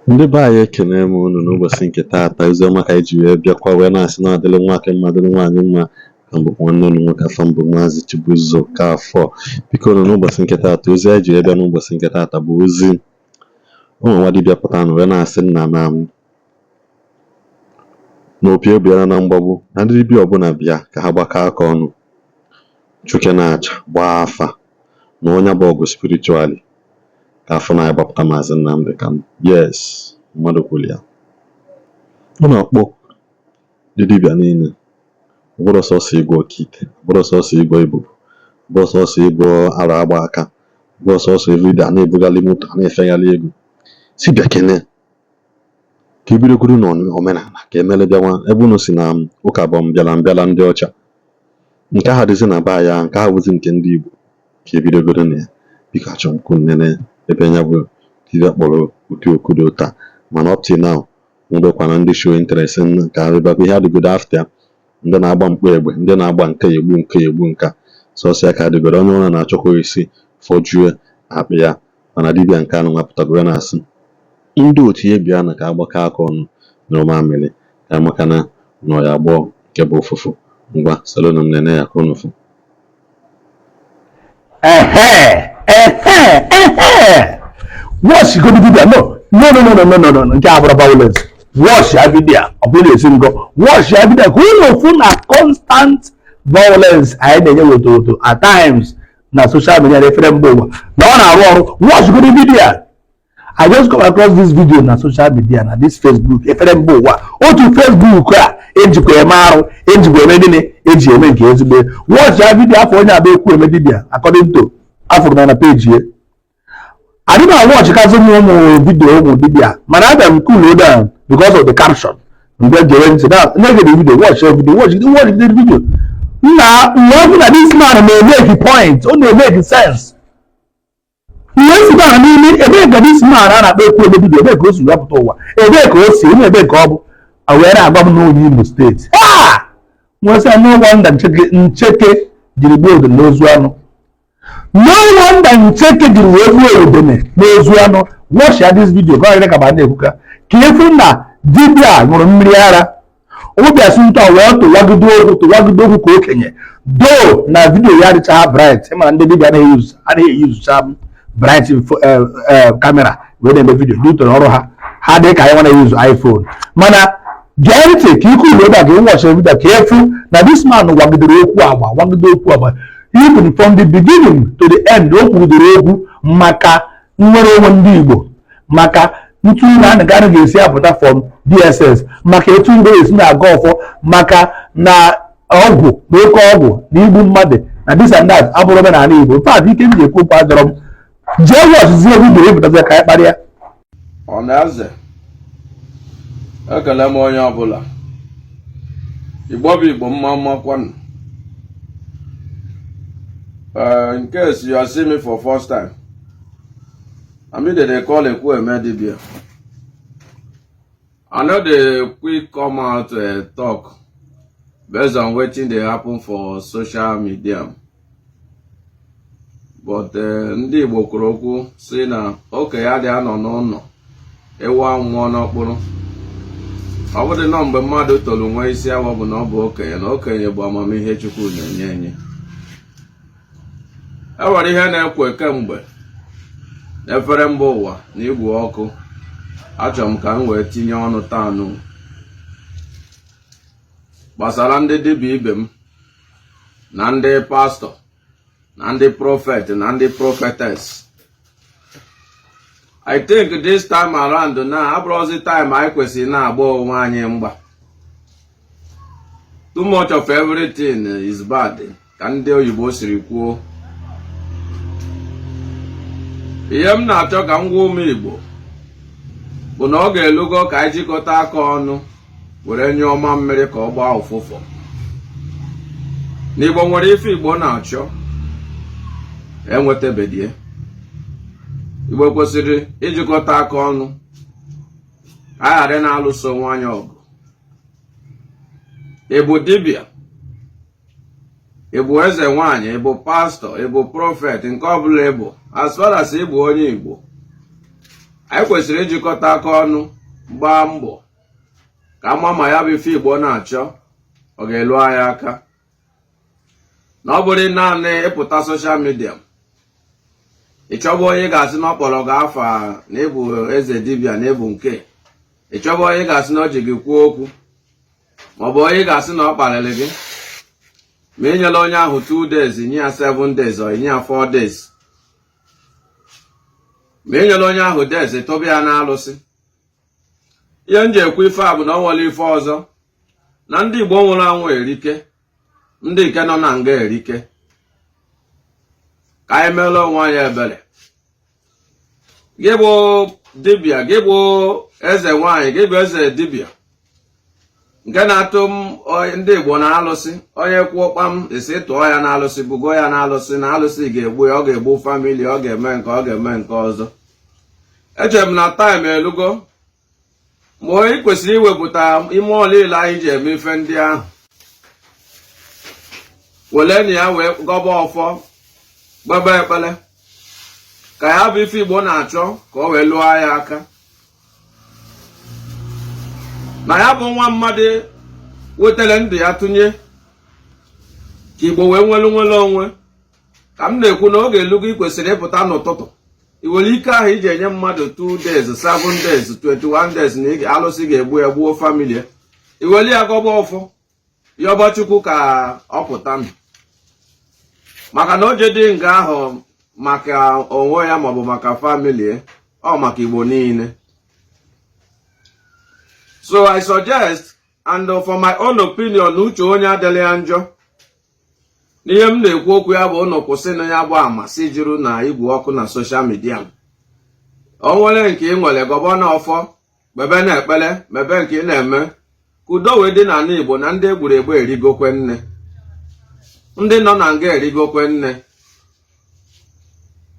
Ndị be anyị, ekene m unu n'ụbọchị nke taata. Oziọma ka anyị ji wee bịakwa, wee na-asị na adịrị nwoke mma, dịrị nwaanyị mma. Ka m bụkwa nwanne unu nwoke, afọ mbụ Maazị Chibuzo Okafọ. Biko unu, n'ụbọchị nke taata, ozi anyị ji wee bịa n'ụbọchị nke taata bụ ozi ụmụ nwa dibịa pụtara na wee na-asị nna na m na opi ebiara na mgbagbu, na ndị dibịa ọbụla bịa ka ha gbakọ aka ọnụ chụke na-aja gbaa afa na onye bụ ọgụ spiritually ka afọ na-agbapụta Maazị Nnamdi Kanu. Yes, mmadụ kwuru ya. Ọ na-akpọ ndị dibịa niile, ọ bụrụ sọsọ ịgwọ oke ite, ọ bụrụ sọsọ ịgwọ ibubo, ọ bụrụ sọsọ ịgwọ ara agba aka, ọ bụrụ sọsọ everyday a na-ebugharị moto, a na-efegharị ego, si bịa kene ka ebidogoro n'omenala ka emele bịawa ebe unu si na ụka bụ mbịala mbịala ndị ọcha. Nke ahụ dịzị na be anyị ahụ, nke ahụ bụzi nke ndị Igbo ka ebidogoro na ya. Biko, achọrọ m ka unu nene ebe ya bụ dibịa kpọrọ ụdị okudo taa. Mana up till now, nwebekwana ndị show interest ka abịakwa ihe adịgodo after ya, ndị na-agba mkpọ egbe, ndị na-agba nke egbu, nke egbu, nka sọsọ ya ka adịgodo. Onye ọbụla na-achọkwa isi fọjue akpa ya. Mana dibịa nke anụ nwapụtagoro ya na-asị ndị otu ya bịa na ka agbakọ aka ọnụ na ụmamịrị ka maka na nọ ya gbọọ nke bụ ụfụfụ. Ngwa, solonu m nene ya ka unu fụ. Ehe, ehe, ehe, watch go video. No, no, no, no, no, no, no, no. Nke a bụrụ violence. Watch ya video. Ọ bụrụ na-esi ngọ, watch ya video ka unu fụ na constant violence anyị na-enye woto woto at times na social media na efere mba ụwa na ọ na-arụ ọrụ. Watch go video. I just come across this video na social media, na this Facebook, efere mba ụwa, otu Facebook a ejikwa eme arụ, ejikwa eme gịnị, eji eme nke ezigbo. Watch ya video. Afọ onye agba ekwu eme dibia, according to afụrụ na page ya. Adị na watch kazi ụmụ video ụmụ dibia, mana abịa m cool down because of the caption. Mgbe gere ntị na na-ege the video, watch the video, watch the watch the video nna mgbe na this man na-emeke point, ọ na-emeke sense. Ihe nzukọ ahụ n'ime, ebee ka this man a na-akpọ ekwu ebe dibia, ebee ka o si wepụta ụwa, ebee ka o si onye, ebee ka ọ bụ a wee na-agwa m n'onye Imo Steeti? Ha nwesị, no wonder ncheke ncheke jiri gbuo udene n'ozu anụ. No wonder ncheke jiri wee gbuo udene n'ozu anụ. Watch ya this video ka ọ ka ma na-ekwuka ka efu na dibịa ṅụrụ mmiri ara ụbịasị ntọ wee tụwagide okwu, tụwagide okwu ka okenye do na video ya adịchaghị bright. Ịmara ndị dibịa anaghị eyuzucha bright camera wee na-eme video due to ọrụ ha ha dị ka anyị nwa na-eyuzu iPhone. Mana gee ntị ka ikwu ebe a ka ị watchara video ka efu na this man gwagidere okwu agba, gwagide okwu agba. Even from the beginning to the end, o kwugidere okwu maka nnwere onwe ndị Igbo, maka ntu na anịganị ga-esi apụta from DSS, maka etu Igbo ga-esi na-aga ọfọ, maka na ọgwụ na oke ọgwụ na igbu mmadụ na this and that abụrụ omenala Igbo. In fact, ike m ji ekwu okwu adọrọ m. Jee watchzie video, ịpụtazi ka anyị kparịa. Ọ na-eze, ekele m onye ọbụla. Igbo bụ Igbo, mma mmakwanụ. In case you are seeing me for first time, I mean, they dey call Ekwueme Dibia. I no dey quick come out talk based on wetin dey happen for social media, but ndị Igbo kwuru okwu si na okenye adịghị anọ n'ụlọ ewu anwụọ n'ọkpụrụ. Ọ bụdị nọ mgbe mmadụ toro nwee isi awọ bụ na ọ bụ okenye, na okenye bụ amamihe Chukwu na-enye enye. E nwere ihe na-ekwe kemgbe n'efere mba ụwa na igwe ọkụ. Achọrọ m ka m wee tinye ọnụ taa nụ gbasara ndị dibịa ibe m na ndị pastọ na ndị prophet na ndị prophetess. I think this time around na abụrụzi time anyị kwesịrị na-agba onwe anyị mgba. Too much of everything is bad, ka ndị oyibo siri kwuo. Ihe m na-achọ ka m gwa ụmụ Igbo bụ na ọ ga-elugo ka anyị jikọta aka ọnụ were nyụọ mmiri ka ọ gbaa ụfụfụ. N'Igbo nwere ife Igbo na-achọ enwetabedie. Igbo kwesịrị ijikọta aka ọnụ ka anyị ghara ị na-alụso onwe anyị ọgụ. Ị bụ dibịa, ị bụ eze nwanyị, ị bụ pastọ, ị bụ prophet, nke ọbụla ị bụ, as far as ị bụ onye Igbo, Anyị kwesịrị ijikọta aka ọnụ, gbaa mbọ ka ama ma ya bụ ife Igbo na-achọ ọ ga-elu anyị aka, na ọ bụrụ naanị ịpụta social media, ị chọba onye ga-asị na ọ kpọrọ gị afa na ịbụ eze dibịa, na ịbụ nke, ị chọba onye ga-asị na o ji gị kwuo okwu, maọbụ onye ga-asị na ọ kparịrị gị. Ma enyela onye ahụ 2 days, nye ya 7 days, or nye ya 4 days. Ma enyela onye ahụ days, tụba ya n'alụsị. Ihe m ji ekwu ife a bụ na ọ nwere ife ọzọ, na ndị Igbo nwụrụ anwụ erike, ndị nke nọ na nga erike. Ka anyị meela onwe anyị ebere. Gị bụ dibịa, gị bụ eze nwanyị, gị bụ eze dibịa nke na-atụ ndị Igbo na alụsị, onye kwuo kpam, esi tụọ ya na alụsị, bugo ya na alụsị, na alụsị ga-egbu ya, ọ ga-egbu family, ọ ga-eme nke, ọ ga-eme nke ọzọ. Echere m na time elugo mgbe onye kwesịrị iwepụta ime ọlile anyị ji eme ife ndị ahụ, wele na ya wee gọba ọfọ, gbebe ekpele, ka ya bụ ife Igbo na-achọ ka o wee lụọ ya aka. Na ya bụ nwa mmadụ wetara ndụ ya tụnye ka Igbo wee nwelu nwere onwe. Ka m na-ekwu na oge elugo ị kwesịrị ịpụta n'ụtụtụ, i were ike ahụ iji enye mmadụ 2 days, 7 days, 21 days na alụsị ga-egbu ya, gbuo family ya, i were ya gọba ọfọ, yọba Chukwu ka ọ pụta nụ, maka na o je dị nga ahụ maka onwe ya maọbụ maka family, ọ maka Igbo niile. So I suggest, and for my own opinion, uche onye adịla ya njọ n'ihe m na-ekwu okwu ya bụ ụnụ kwụsị na ya bụ amasị juru na igwe ọkụ na social media. O nwere nke ị nwere, gọba na ọfọ, kpebe na ekpere, mebe nke ị na-eme ka udo wee dị n'ala Igbo. Na ndị egburu egbu erigokwe nne, ndị nọ na nga erigokwe nne.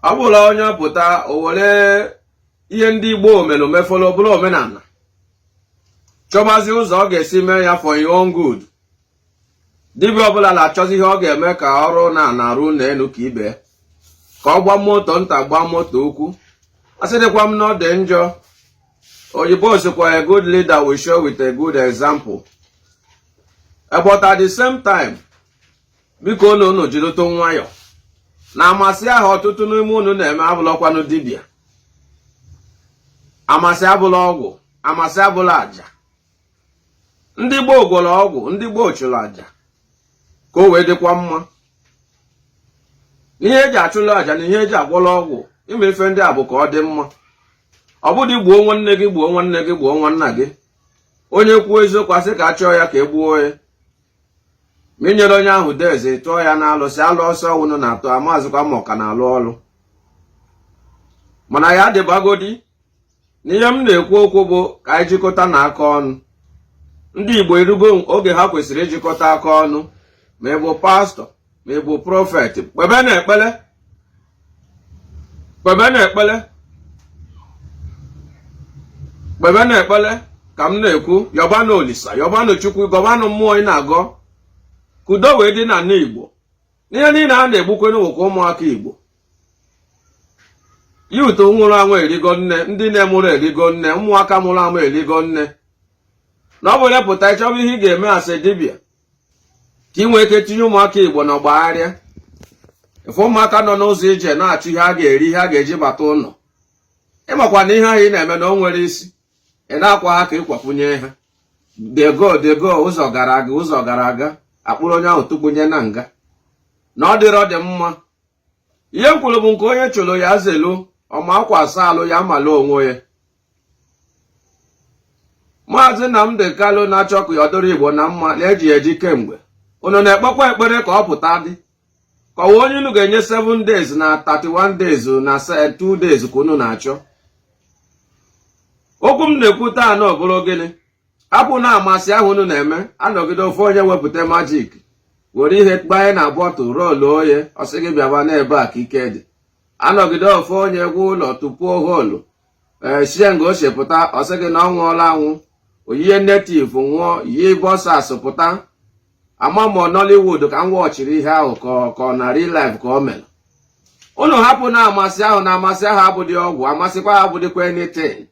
Ọ bụla onye pụta, o were ihe ndị Igbo mere mefọrọ bụrụ omenala, chọbazi ụzọ ọ ga-esi mee ya for your own good. Dibịa ọbụla na-achọzi ihe ọ ga-eme ka ọrụ na na-arụ n'elu ka ibe, ka ọ gbaa moto nta, gbaa moto ukwu. Asịdịkwa m na ọ dị njọ. Oyibo sikwa, "A good leader will show with a good example." But at the same time, biko, unu unu jirụtụ nwayọ na amasị ahụ ọtụtụ n'ime unu na-eme. Abụlọkwanụ dibịa, amasị abụla ọgwụ, amasị abụla àjà. Ndị gboo gwọrọ ọgwụ, ndị gboo chụrụ àjà ka o wee dịkwa mma. N'ihe eji achụlụ àjà na ihe eji agwọrọ ọgwụ, ime ife ndị a bụ ka ọ dị mma. Ọ bụdị gbuo nwanne gị, gbuo nwanne gị, gbuo nwanna gị. Onye kwuo eziokwu, asị ka a chọọ ya ka e gbuo ya. Ma inyere onye ahụ deze, tụọ ya n'alụsị, alụ ọsọ wụnụ na-atụ amazịkwa ma ọ ka na-alụ ọlụ. Mana ya dịbagodi n'ihe m na-ekwu okwu bụ ka anyị jikọta na aka ọnụ. Ndị Igbo erugo oge ha kwesịrị ijikọta aka ọnụ. Ma ị bụ pastọ, ma ị bụ prophet, kpebe na ekpele, kpebe na ekpele, kpebe na ekpele. Ka m na-ekwu, yọbanụ Olisa, yọbanụ Chukwu, gọbanụ mmụọ ị na-agọ, ka udo wee dị n'ala Igbo. N'ihe niile a na-egbukwenụ nwekwa ụmụaka Igbo, youth nwụrụ anwụ erigo nne, ndị na-emụrụ erigo nne, ụmụaka mụrụ amụ erigo nne. Na ọ bụ pụta ịchọba ihe ị ga-eme asị dibịa ka ị nwee ike tinye ụmụaka Igbo n'ọgbagharịa. Ife ụmụaka nọ n'ụzọ ije na-achọ ihe a ga-eri, ihe a ga-eji bata ụlọ, ịmakwa na ihe ahụ ị na-eme na o nwere isi. Ị na-akwa ha ka ịkwakwunye ha dego dego ụzọ gara aga, ụzọ gara aga, akpụrụ onye ahụ tụkpunye na nga. Na ọ dịrọ dị mma. Ihe m kwuru bụ nke onye chụrụ ya zelu ọma akwa asa alụ ya mala onwe ya. Maazị Nnamdi Kanu na-achọ ka ọ dịrị Igbo na mma, na-eji eji kemgbe. Unu na-ekpekwa ekpere ka ọ pụta dị kọwa onye unu ga-enye 7 days na 31 days na 2 days ka unu na-achọ. Okwu m na-ekwu taa na ọ bụrụ gịnị? Hapụ na amasị ahụ unu na-eme. Anọgide, ofe onye wepụta magic, were ihe gbanye na bottle, rolu oye, ọsị gị bịaba n'ebe a ka ike dị. Anọgide, ofe onye gwa ụlọ tupuo holu, ee, sie nga ose pụta, ọsị gị na ọ nwụọla anwụ, oyiye native nwụọ, yie boxers pụta. Ama m Nollywood ka m wọchiri ihe ahụ, ka ọ na real life ka o mere. Unu hapụ na amasị ahụ, na amasị ahụ abụdị ọgwụ, amasịkwa ha abụdịkwa anything.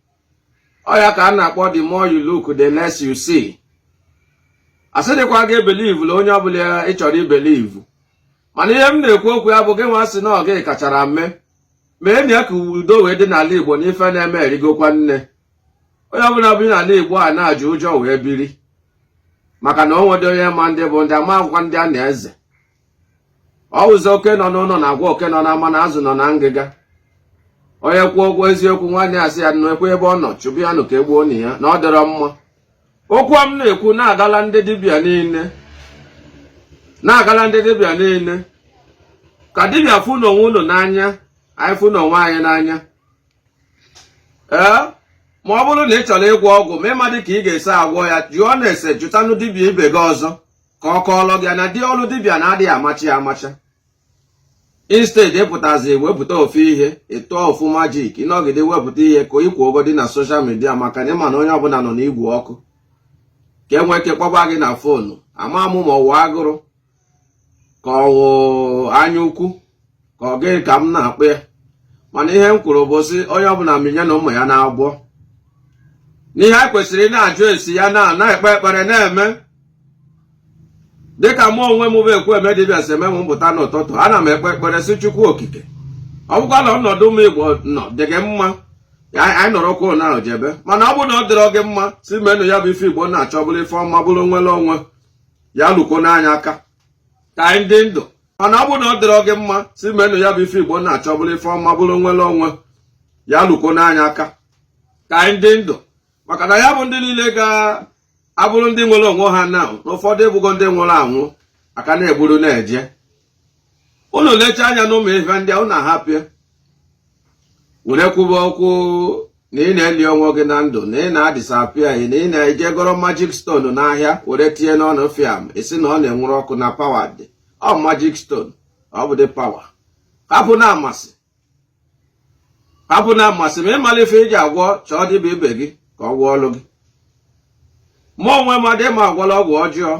Ọ ya ka a na-akpọ "the more you look, the less you see". Asịdịkwa gị believe la onye ọbụla ị chọrọ ibelieve, mana ihe m na-ekwu okwu ya bụ gị nwa sị na ọ gị kachara mme mee na ya ka udo wee dị n'ala Igbo, na ife na-eme erigokwa nne. Onye ọbụla bi n'ala Igbo a na-ajụ ụjọ wee biri, maka na o nwede onye ma ndị bụ ndị ama akwụkwọ, ndị a na-eze. Ọ wụzi oke nọ n'ụlọ na-agwa oke nọ n'ama na azụ nọ na ngịga. Onye kwuo okwu eziokwu, nwanne ya sị ya nụ ekwe ebe ọ nọ chụbụ ya nụ ka egbuo na ya na ọ dịrọ mma. Okwu m na-ekwu na-agala ndị dibịa niile, na-agala ndị dibịa niile, ka dibịa fụ n'onwe unu n'anya, anyị fụ n'onwe anyị n'anya. Ee, ma ọ bụrụ na ị chọrọ ịgwọ ọgwụ, ma ịma dị ka ị ga-esi agwọ ya, jụọ na ese, jụtanụ dibịa ibe gị ọzọ ka ọ kọọlọ gị na dị ọrụ dibịa na-adịghị amacha ya amacha. Instead ịpụtazi wepụta ofu ihe, ịtụọ ofu magic, ịnọgide wepụta ihe ka ikwu ogo dị na social media, maka na ịma na onye ọbụla nọ n'igwe ọkụ ka e nwee ike kpọba gị na phone. Ama mụ ma ọwụ agụrụ ka ọwụ anya ukwu ka ọ gịnị ka m na-akpụ ya. Mana ihe m kwuru bụ sị, onye ọbụla minye na ụmụ ya na-agbọ n'ihe anyị kwesịrị ị na-ajụ esi ya na na-ekpe ekpere na-eme, dịka mụ onwe m bụ ekwu eme dibịa si eme m. Mpụta n'ụtụtụ, ana m ekpe ekpere si Chukwu Okike, ọ bụkwa na ọnọdụ ụmụ Igbo nọ dị gị mma, anyị nọrọkwa na jebe. Mana ọ bụrụ na ọ dịrọ gị mma, si menụ ya bụ ife Igbo na-achọ bụrụ ife ọma, bụrụ nwere onwe ya, lukwo n'anya aka ka anyị dị ndụ. Mana ọ bụrụ na ọ dịrọ gị mma, si menụ ya bụ ife Igbo na-achọ bụrụ ife ọma, bụrụ nwere onwe ya, lukwo n'anya aka ka anyị dị ndụ. Maka na ya bụ ndị niile ga-abụrụ ndị nwere onwe ha na ụfọdụ ebugo ndị nwụrụ anwụ aka na-egburu na-eje. Unu lechaa anya n'ụmụ ife ndị a, unu ahapịa were kwuba okwu na ị na-eli onwe gị na ndụ, na ị na-adisappear, na ị na-eje goro magic stone n'ahịa were tinye n'ọnụ fiam, esi na ọ na-enwere ọkụ na power dị. Ọ magic stone ọ bụ dị power. Hapụ na amasị, hapụ na amasị. Ma ịmala ife iji agwọ, chọọ dibịa ibe gị ka ọ gwọọ ọlụ gị. Mụ onwe m adị m agwọla ọgwụ ọjọọ.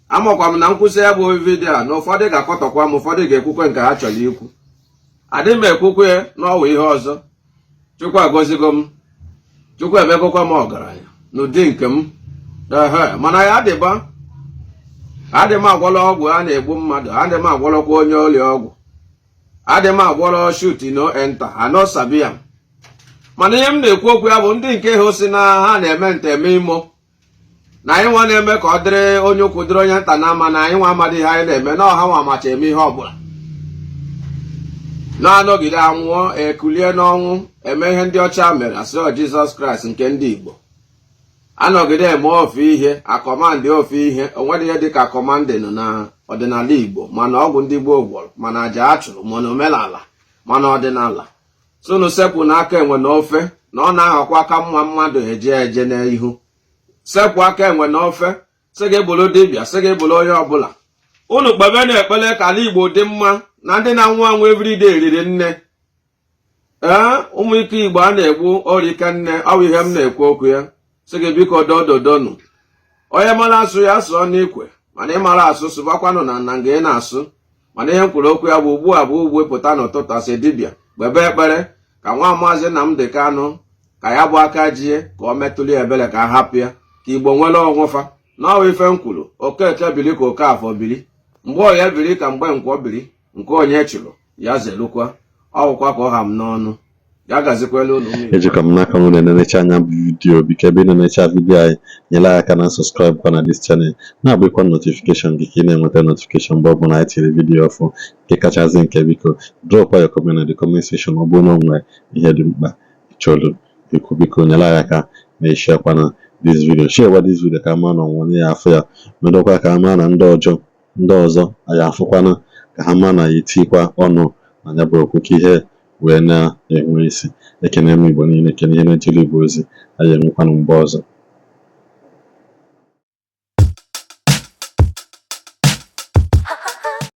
Amakwa m na nkwụsị ya bụ video a na ụfọdụ ga-akọtọkwa m, ụfọdụ ga-ekwukwe nke ha chọrọ ikwu. Adị m ekwukwe n'ọwa ihe ọzọ. Chukwu agọzigo m, Chukwu emegokwa m ọgaranya n'ụdị nke m. Ehe, mana ya adịba, adị m agwọla ọgwụ a na-egbu mmadụ, adị m agwọrọkwa onye ọrịa ọgwụ, adị m agwọrọ shoot no enter ano sabi am. Mana ihe m na-ekwu okwu ya bụ ndị nke ha si na ha na-eme nteme imo na anyị nwa na-eme ka ọ dịrị onye ukwu, dịrị onye nta na ama na anyị nwa amadị ihe anyị na-eme, na ọha nwa amacha eme ihe ọbụla na-anọgide anwụọ ekulie n'ọnwụ, eme ihe ndị ọcha mere, asị ọ Jizọs Kraịst nke ndị Igbo anọgide eme ofu ihe, acommand ofu ihe. Onwere ihe dịka commanding na ọdịnala Igbo, mana ọgwụ ndị gboo gwọrọ, mana aja a chụrụ, mana omenala, mana ọdịnala sunu sepụ n'aka enwe n'ofe na ọ na-aghọkwa aka mma mmadụ eje eje n'ihu. Sepụ aka enwe n'ofe, sị gị bụrụ dibịa, sị gị bụrụ onye ọbụla. Unu kpebe na ekpere ka ala Igbo dị mma, na ndị na-anwụ anwụ everyday riri nne. Ee, ụmụ ike Igbo a na-egbu orike nne. Ọ bụ ihe m na-ekwu okwu ya, sị gị biko dododonu. Onye mara asụ ya sụọ n'ikwe, mana ịmara asụ, sụbakwanụ na na nga ị na-asụ. Mana ihe m kwuru okwu ya bụ ugbu a bụ ugbu pụta n'ụtụtụ, asị dibịa kpebe ekpere ka nwa Maazị Nnamdi Kanụ, ka ya bụ aka jie, ka ọ metụrụ ya ebere, ka a hapụ ya, ka Igbo nwere onwefa. N'ọwa ife m kwuru, Okeke biri ka Okafọ biri, mgbe ọya biri ka mgbe nkwọ biri, nke onye chụrụ ya zelukwa ọwụkwa ka ọ ha m n'ọnụ. Ya gazikwela unu, ụmụ Igbo. Ejikwa m n'aka m na-enenecha anya bụ video. Biko, ebe ị na-enecha video anyị, nyere anyị aka na subscribe kwa na this channel, na-agbakwa notification gị ka ị na-enweta notification mgbe ọbụla anyị tiri video ọfụ. Nke kachasị nke, biko drop your comment na the comment section. Ọ bụrụ na o nwere ihe dị mkpa ị chọrọ ikwu, biko nyere anyị aka na isharekwa na this video. Share this video ka ama na ọnwụ ya afụ ya, medokwa ka ama na ndị ọjọọ ndị ọzọ anyị afụkwana, ka ha ma na ya etikwa ọnụ na ya bụ okwu, ka ihe wee na-enwe isi. Ekene m Igbo niile, ekene ihe na-ejere Igbo ozi. Anyị enwekwanụ mgbe ọzọ.